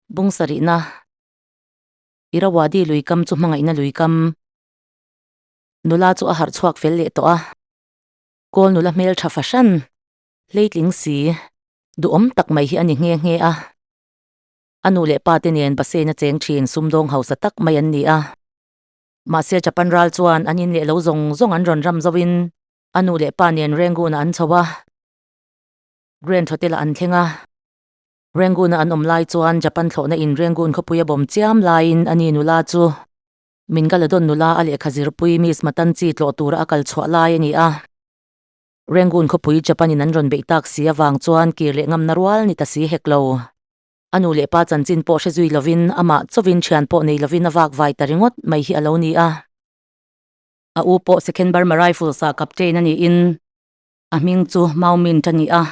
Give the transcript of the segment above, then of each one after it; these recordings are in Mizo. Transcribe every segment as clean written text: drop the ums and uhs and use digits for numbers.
Bung sarihna, Irrawaddy luikam chu hmangaihna luikam. Nula chu a harh chhuak fel leh tawh a. Kawl nula hmel tha fahran, hleitling si, duhawm tak mai hi a ni nghe nghe a. A nu leh pa te nen Baseina cheng thin sumdawng hausa tak mai an ni a. Mahse Japan ral chuan an in leh lo zawng zawng an rawn ram zoin a nu leh pa nen Rangoon ah an chho a. Grand Hotel ah an thleng a. Rangoon a an awm lai chuan Japan thlawhna in Rangoon khawpui a bawm chiam laiin a ni nula chu Mingaladon nula a lehkha zirpui Miss Matanchi tlawh tura a kal chhuah lai a ni a. Rangoon khawpui Japan in an rawn beih tak si avang chuan kir leh ngamna rual ni ta si hek lo. A nu leh pa chanchin pawh hre zui lovin amah chawin thian pawh nei lovin a vak vai ta ringawt mai hi a lo ni a. A u pawh Second Burma Rifles ah captain a niin a hming chu Mau Mint a ni a.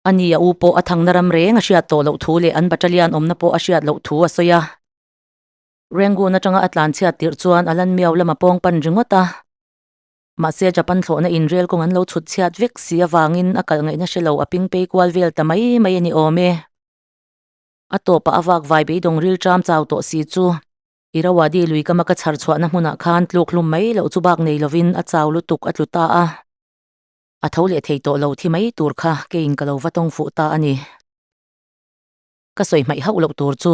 A ni a u pawh a thangna ram reng a hriat tawh loh thu leh an battalion awmna pawh a hriat loh thu a sawi a. Rangoon atanga a tlanchhiat tirh chuan a lan miau lama pawng pan ringawt a. Mahse Japan thlawhna in rel kawng an lo chhut chhiat vek si avangin a kalh ngaihna hre lo a ping pei kual vel ta mai mai a ni awm e. A tawpah a vak vai beidawng ril ṭam chau tawh si chu Irrawaddy lui kama ka chhar chhuahna hmunah khan tluk hlum mai loh chu bak nei lovin a chau lutuk a tlu ta a. A tho leh thei tawh lo thi mai tur kha keiin ka lo va tawng fuh ta a ni. Ka sawi hmaih hauh loh tur chu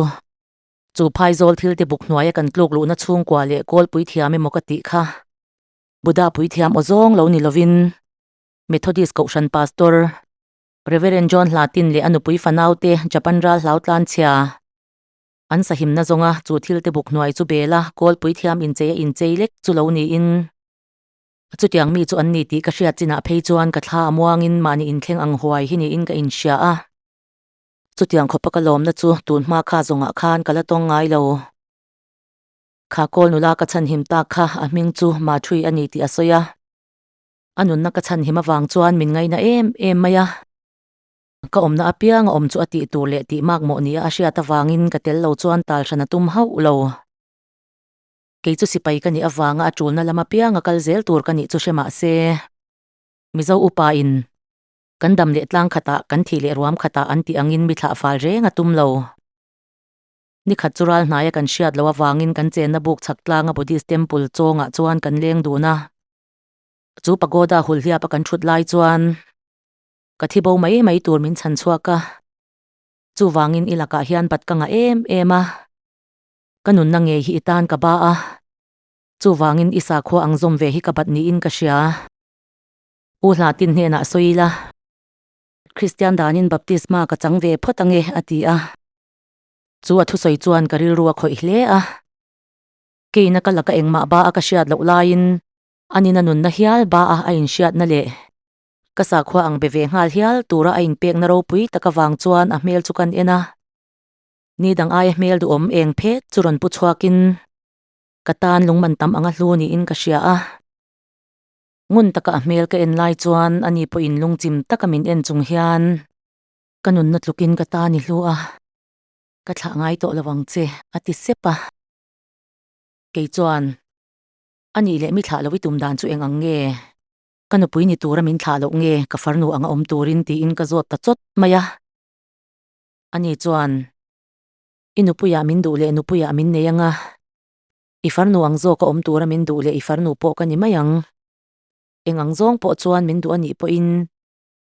chu phaizawl thil te buk hnuaia kan tluk luhna chhungkua leh kawlpui thiam emaw ka tih kha Buddha puithiam aw zawng lo ni lovin Methodist Kohhran Pastor Reverend John Hlatin leh a nupui fanaute Japan ral hlau tlanchhia An sahimna zawnga chu thil te buk hnuai chu bela kawlpui thiam inchei a inchei lek chu lo niin chutiang mi chu an ni tih ka hriat chinah phei chuan ka thla a muangin mahni inthleng ang huai hi niin ka inhria a. Chutiang khawpa ka lawmna chu tun hma kha zawngah khan ka la tawng ngai lo. Kha kawl nula ka chhanhim tak kha a hming chu Mathui a ni tih a sawi a. A nunna ka chhanhim avang chuan min ngaina em em mai a. Ka awmna apiang a awm chu a tih tur leh tih mak mawh nia a hriat avangin ka tel lo chuan tal hran a tum hauh lo. Kei chu sipai ka nih avanga a tulna lam apiang a kal zel tur ka nih chu hre mah se, Mizo upa in kan dam leh tlang khatah kan thih leh ruam khatah an tih angin mi thlah fal reng a tum lo. Ni khat chu ral hnaia kan hriat loh avangin kan chenna buk chhak tlanga Buddhist temple chawngah chuan kan leng dun a. Chu pagoda hulhliapa kan thut lai chuan Ka thi bo mai mai tur min chhan chhuak a, chuvangin i lakah hian bat ka ngah em em a, ka nunna ngei hi i tan ka ba a, chuvangin i sakhua ang zawm ve hi ka bat niin ka hria. U Hlatin hnenah sawi ila, Kristian danin baptisma ka chang ve phawt ange a ti a, chu a thusawi chuan ka rilru a khawih hle a, keina ka laka engmah ba a ka hriat loh laiin anina nunna hial ba a a inhriatna leh Ka sakhua ang be ve nghal hial tura a inpekna ropui tak avang chuan a hmel chu kan en a. Ni dang aia hmel duhawm eng phet chu rawn pu chhuakin ka tan lungman tam anga hlu niin ka hria a. Ngun taka a hmel ka en lai chuan ani pawhin lungchim taka min en chung hian ka nunna tlukin ka tan i hlu a, ka thlah ngai tawh lo ang che a ti sep a. Kei chuan, Anih leh mi thlah lo i tum dan chu eng ang nge? Ka nupui ni tura min thlah loh nge ka farnu anga awm turin tiin ka zawt ta chawt mai a. Ani chuan, I nupuiah min duh leh nupuiah min nei anga, i farnu ang zawka awm tura min duh leh i farnu pawh ka ni mai ang. Eng ang zawng pawh chuan min duh a nih pawhin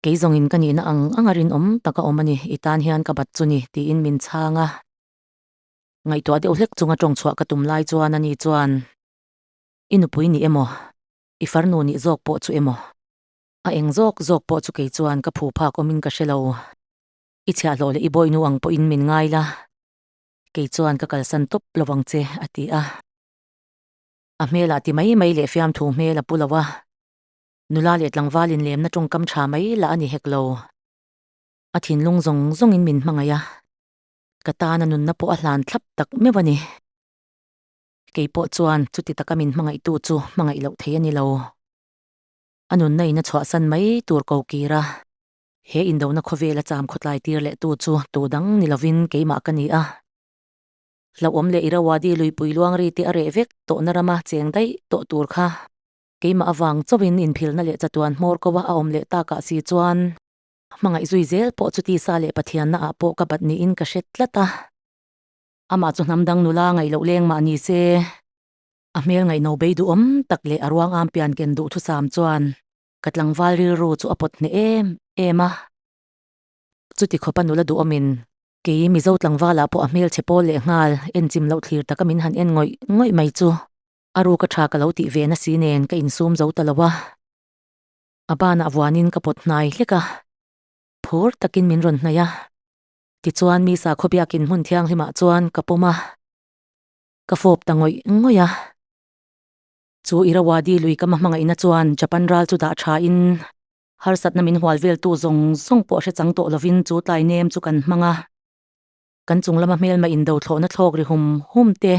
kei zawngin ka nihna ang anga rinawm taka awm a ni, i tan hian ka bat chu ni tiin min chhang a. Ngaihtuah deuh hlek chunga tawngchhuah ka tum lai chuan ani chuan, I nupui ni emaw? I farnu nih zawk pawh chu emaw? A eng zawk zawk pawh chu kei chuan ka phu phak awmin ka hre lo. I chhiahhlawh leh i bawihnu ang pawhin min ngai la, kei chuan ka kalsan tawp lo ang che, a ti a. A hmelah ti mai mai leh fiamthu hmel a pu lo a, nula leh tlangval inlemna tawngkam tha mai lah a ni hek lo. A thinlung zawng zawngin min hmangaih a, ka tana nunna pawh a hlan thlap tak meuh a ni. Kei pawh chuan chuti taka min hmangaihtu chu hmangaih loh thei a ni lo. A nunna in a chhuahsan mai tur ko kir a, he indona khawvela cham khawtlai tir leh tu chu tu dang ni lovin keimah ka ni a. Hlauhawm leh Irrawaddy luipui luangri te a reh vek tawhna rama cheng daih tawh tur kha keimah avang chauhin inphilna leh chatuan hmawr ko a a awm leh takah si chuan hmangaih zui zel pawh chu tisa leh Pathianna ah pawh ka bat niin ka hre tlat a. Amah chu hnam dang nula ngaih loh leng mah ni se, a hmel ngaihno bei duhawm tak leh a ruang am pian ken duhthusam chuan ka tlangval rilru chu a pawt hneh em em a. Chuti khawpa nula duhawmin kei Mizo tlangvalah pawh a hmel chhe pawl leh nghal enchim loh thlir taka min han en ngawih ngawih mai chu a ruk a tha ka lo tih ve na si nen ka insum zo ta lo a. A banah vuanin ka pawt hnai hlek a, phur takin min rawn hnaih a. Tichuan mi sakhaw biakin hmun thianghlimah chuan ka pawm a, ka fawp ta ngawih ngawih a. Chu Irrawaddy lui ka hmangaihna chuan Japan ral chu dah thain harsatna min hual veltu zawng zawng pawh hre chang tawh lovin chu tlai nem chu kan hmang a. Kan chung lama hmelma indo thlawhna thlawk ri hum hum te,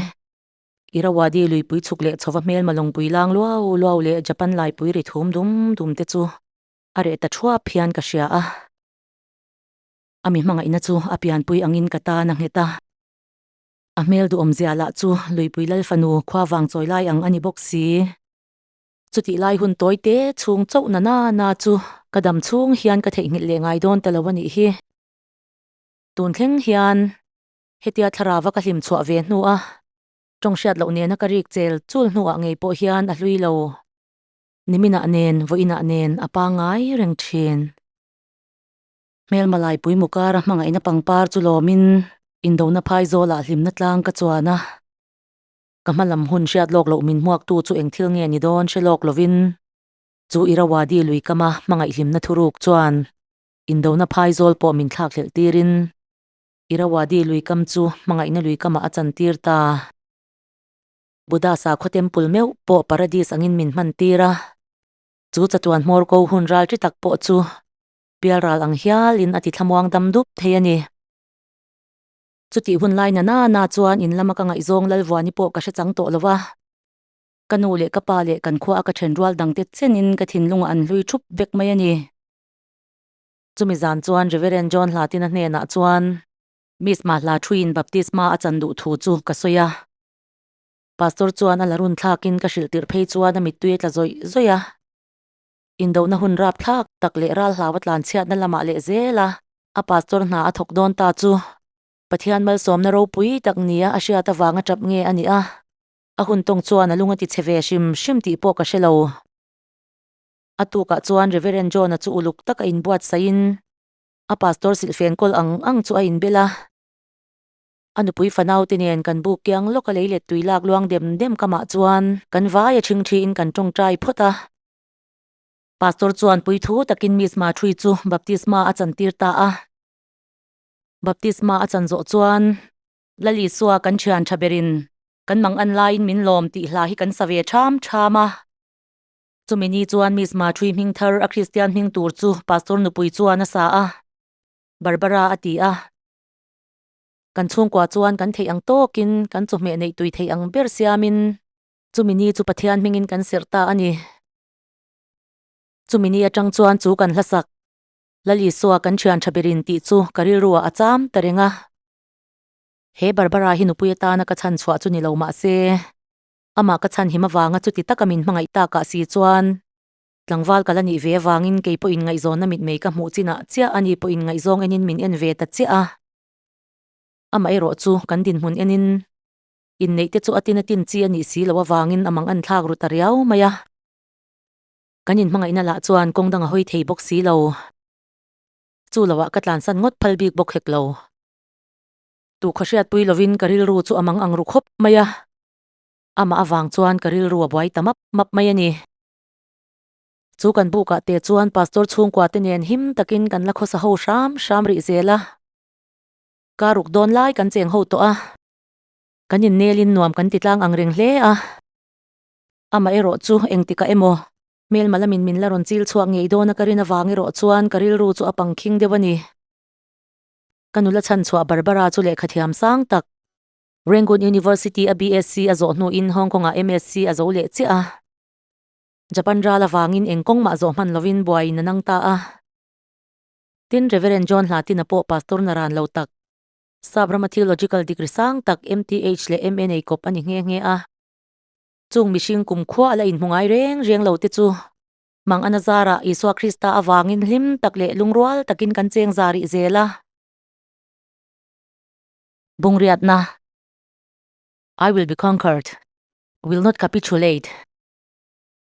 Irrawaddy luipui chhuk leh chhova hmelma lawngpui lang luau luau leh Japan laipui ri thum dum dum te chu a reh ta thuap hian ka hria a. A mi hmangaihna chu a pianpui angin ka tan a nghet a. A hmel duhawmzia lah chu Luipui Lalfanu khua vang chawi lai ang a ni bawk si. Chutih lai hun tawi te chhung chauh na na na chu ka dam chhung hian ka theihnghilh leh ngai dawn ta lo a nih hi. Tun thleng hian hetia thlarava ka hlim chhuah ve hnu a, tawng hriat loh nena ka rik chel chul hnuah ngei pawh hian a hlui lo. Niminah nen, vawiinah nen a pangngai reng thin. Hmelma laipui mukara hmangaihna pangpar chu lawmin indona phai zawlah hlimna tlang ka chuan a. Ka hma lam hun hriat lawk loh min hmuaktu chu eng thil nge ni dawn hre lawk lovin chu Irrawaddy lui kama hmangaih hlimna thuruk chuan indona phai zawl pawh min thlak hlelh tirin Irrawaddy lui kam chu hmangaihna lui kamah a chantir ta. Buddha sakhaw temple meuh pawh paradis angin min hman tir a, chu chatuan hmawr ko hun ral ṭi tak pawh chu Pialral ang hialin a ti thlamuang dam dup thei a ni. Chutih hun lai na na na chuan in lama ka ngaihzawng Lalvuani pawh ka hre chang tawh lo va. Ka nu leh ka pa leh kan khua a ka then rual dangte chenin ka thinlungah an hlui thup vek mai a ni. Chumi zan chuan Reverend John Hlatina hnenah chuan Miss Mahla thuin baptisma a chan duh thu chu ka sawi a. Pastor chuan a la run thlakin ka hrilh tirh phei chuan a mittui a tla zawih zawih a. Indohna hun rap thlak tak leh ral hlau a tlan chhiatna lamah leh zel a, a pastor hna a thawk dawn ta chu Pathian malsawmna ropui tak nia a hriat avanga tap nge a nih a, a hun tawng chuan a lung a ti chhe ve hrim hrim tih pawh ka hre lo. A tukah chuan Reverend John-a chu uluk tak a inbuatsaihin a pastor silhfen kawl ang ang chu a inbel a. A nupui fanaute nen kan buk kiang lawk a lei let tui lak luang dem dem kamah chuan kan vai a ṭhing ṭhiin kan ṭawngṭai phawt a. Pastor chuan puithu takin Miss Mathui chu baptisma a chantir ta a. Baptisma a chan zawh chuan Lal Isua kan thian tha berin kan mang an laiin min lawm tih hla hi kan sa ve ṭham ṭham a. Chumi ni chuan Miss Mathui hming thar a Kristian hming tur chu Pastor nupui chuan a sa a, Barbara a ti a. Kan chhungkua chuan kan theih ang tawkin kan chawhmeh neih tui theih ang ber siamin Chumi ni chu Pathian hmingin kan serh ta a ni. Chumi ni atang chuan chu kan hlasak, Lal Isua kan thian tha berin tih chu ka rilruah a cham ta reng a. He Barbara hi nupui atana ka chhan chhuah chu ni lo mah se, amah ka chhan him avanga chuti taka min hmangaih takah si chuan tlangval ka la nih ve avangin kei pawhin ngaihzawnna mitmei ka hmuh chinah chiah ani pawhin ngaihzawng enin min en ve ta chiah a. Amaherawh chu kan dinhmun enin Inneih te chu a tin a tin chi a nih si loh avangin a mang an thlak ru ta riau mai a. Kan inhmangaihna lah chuan kawng dang a hawi thei bawk si lo. Chu loah ka tlansan ngawt phal bik bawk hek lo. Tu khaw hriatpui lovin ka rilru chu a mang ang ru khawp mai a. Amah avang chuan ka rilru a buai ta map map mai a ni. Chu kan bukah te chuan Pastor chhungkua te nen him takin kan la khawsa ho hram hram rih zel a. Ka ruk dawn lai kan cheng ho tawh a. Kan innelin nuam kan ti tlang ang reng hle a. Amah erawh chu engtikah emaw hmelma lamin min la rawn chil chhuak ngei dawn a ka rin avang erawh chuan ka rilru chu a pangkhing deuh a ni. Ka nula chhanchhuah Barbara chu lehkha thiam sang tak Rangoon University a BSc a zawh hnuin Hong Kong ah MSc a zo leh chiah a. Japan ral avangin eng kawng mah zawh hman lovin buaiin a nang ta a. Tin, Reverend John Hlatina pawh pastor naran lo tak Sap rama theological degree sang tak MTH leh MA nei kawp a ni nghe nghe a. Chung mihring kumkhua a la inhmu ngai reng reng lo te chu mang a nazarah Isua Krista avangin hlim tak leh lungrual takin kan cheng za rih zel a. Bungriatna. I will be conquered, will not capitulate.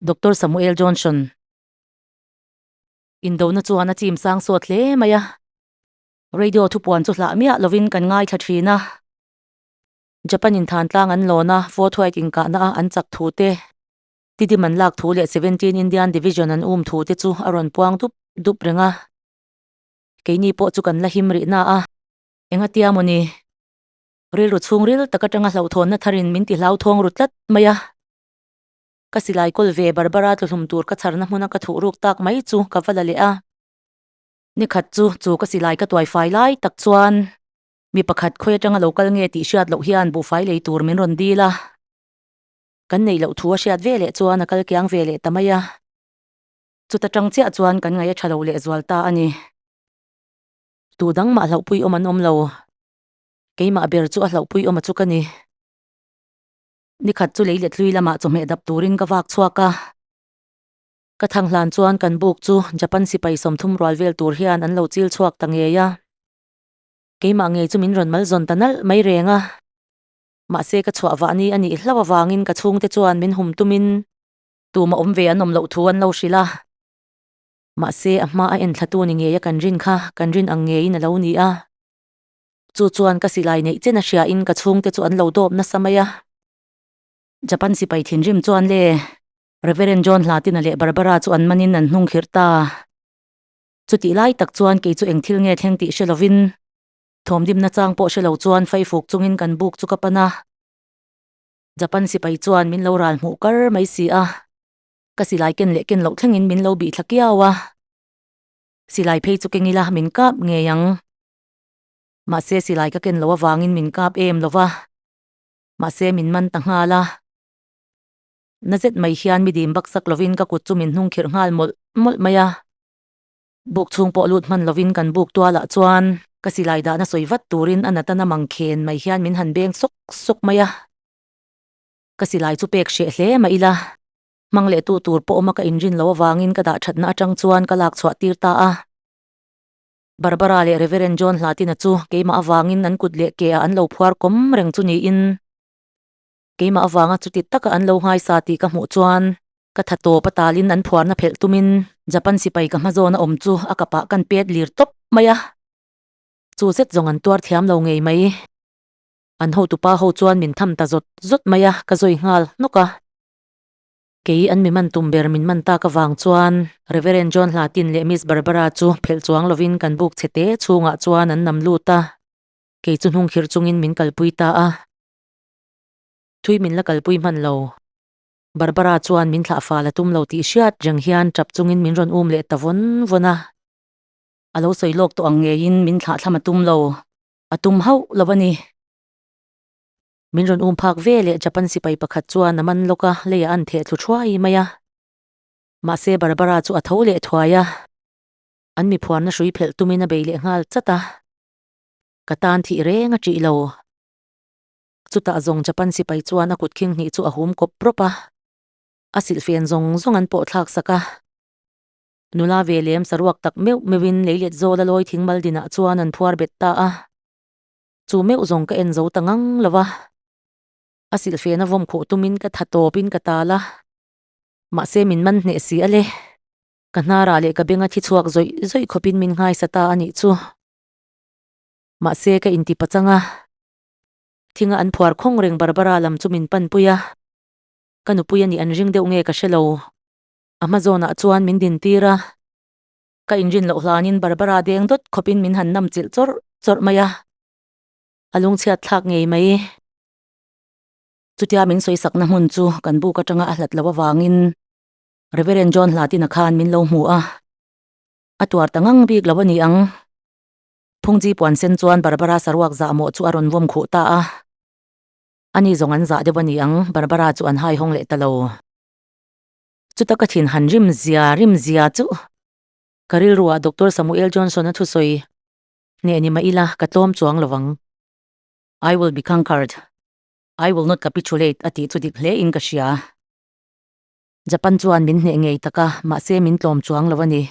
Doctor Samuel Johnson. Indona chuan a chim sang sawt hle mai a. Radio thupuan chu hlah miah lovin kan ngaithla thin a. Japan in than tlang an lawn a, Fort White inkahna a an chak thu te, Tidim an lak thu leh 17 Indian Division an um thu te chu a rawn puang dup dup reng a. Keini pawh chu kan la him rih na a. Engatia mawni? Rilru chhungril tak atanga hlauhthawnna tharin min ti hlauthawng ru tlat mai a. Ka silai kawl ve Barbara tluhlum tur ka chharna hmuna ka thuh ruk tak mai chu ka va la leh a. Nikhat chu chu ka silai ka tuai fai lai tak chuan mi pakhat khawi atanga lo kal nge tih hriat loh hian buhfai lei tur min rawn dil a. Kan neih loh thu a hriat ve leh chuan a kal kiang ve leh ta mai a. Chuta tang chiah chuan kan ngaih a tha lo leh zual ta a ni. Tu dang mah hlauhpui awm an awm lo. Keimah ber chu a hlauhpui awm a chu ka ni. Nikhat chu lei let hlui lamah chawhmeh dap turin ka vak chhuak a. Ka thang hlan chuan kan buk chu Japan sipai 30 rual vel tur hian an lo chil chhuak ta ngei a. Keimah ngei chu min rawn mal zawn ta nalh mai reng a. Mahse ka chhuah vah ni a nih hlauh avangin ka chhungte chuan min hum tumin tuma awm ve an awm loh thu an lo hrilh a. Mahse a hma a enthlatu ni ngei a kan rin kha kan rin ang ngeiin a lo ni a. Chu chuan ka silai neih chen a hriain ka chhungte chu an lo dawp nasa mai a. Japan sipai thinrim chuan le Reverend John Hlatina leh Barbara chu an manin an hnung khirh ta. Chutih lai tak chuan kei chu eng thil nge thleng tih hre lovin thawmdimna chang pawh hre lo chuan faifuk chungin kan buk chu ka pan a. Japan sipai chuan min lo ral hmuh kar mai si a. Ka silai ken leh ken loh thlengin min lo bih thla kiau a. Silai phei chu keng ila min kap ngei ang. Mahse silai ka ken loh avangin min kap em lo va. Mahse min man ta nghal a. Na zet mai hian mi dim baksak lovin ka kut chu min hnung khirh nghal mawlh mawlh mai a. Buk chhung pawh lut hman lovin kan buk tualah chuan ka silai dahna sawi vat turin a natana mang khen mai hian min han beng sawk sawk mai a. Ka silai chu pek hreh hle mah ila, hmang leh tu tur pawh awma ka inrin loh avangin ka dah thatna atang chuan ka lak chhuah tir ta a. Barbara leh Reverend John Hlatina chu keimah avangin an kut leh ke ah an lo phuar kawm reng chu niin keimah avanga chuti taka an lo nghaisa tih ka hmuh chuan ka tha tawp a talin an phuarna phelh tumin Japan sipai ka hmazawn a awm chu a kapah kan pet lir tawp mai a. Chu zet zawng an tuar thiam lo ngei mai. An hotupa ho chuan min tham ta zawt zawt mai a, ka zawi nghal hnawk a. Kei an mi man tum ber min man tak avang chuan Reverend John Hlatin leh Miss Barbara chu phelh chuang lovin kan buk chhe te chhungah chuan an nam lut a, kei chu hnung khirh chungin min kalpui ta a. Thui min la kalpui hman lo. Barbara chuan min thlah fal a tum lo tih hriat reng hian tap chungin min rawn um leh ta vawn vawn a. A lo sawi lawk tawh ang ngeiin min thlah thlam a tum lo. A tum hauh lo a ni. Min rawn um phak ve leh Japan sipai pakhat chuan a man lawk a, leiah an theh thlu thuai mai a. Mahse Barbara chu a tho leh thuai a. An mi phuarna hrui phelh tumin a bei leh nghal chat a. Ka tan thih reng a ṭih lo. Chutah zawng Japan sipai chuan a kut khing hnih chu a hum kawp rawp a, a silhfen zawng zawng an pawh thlak sak a. Nula ve lem saruak tak meuh meuhin leilet zawl a lawi thing mal dinah chuan an phuar bet ta a. Chu meuh zawng ka en zo ta ngang lo a. A silhfen a vawm khuh tumin ka tha tawpin ka tal a. Mahse min man hneh si a le. Ka hnarah leh ka benga thi chhuak zawih zawih khawpin min nghaisa ta a nih chu. Mahse ka inti pachang a. Thinga an phuar khawng reng Barbara lam chu min panpui a, ka nupui a nih an ring deuh nge ka hre lo. A hma zawnah chuan min din tir a, ka inrin loh hlanin Barbara deng dawt khawpin min han nam chilh chawrh chawrh mai a, a lungchhiat thlak ngei mai. Chutia min sawisakna hmun chu kan buk atanga a hlat loh avangin Reverend John Hlatina khan min lo hmu a, a tuar ta ngang bik lo a ni ang. Phungji puan sen chuan Barbara saruak zah mawh chu a rawn vawm khuh ta a. Ani zawng an zah deuh a ni ang, Barbara chu an hai hawng leh ta lo. Chuta ka thin han rim zia rim zia chu ka rilruah Doctor Samuel Johnson-a thusawi hneh ni mah ila ka tlawm chuang lo vang. I will be conquered. I will not capitulate a tih chu dik hle in ka hria. Japan chuan min hneh ngei tak a, mahse min tlawm chuang lo a ni.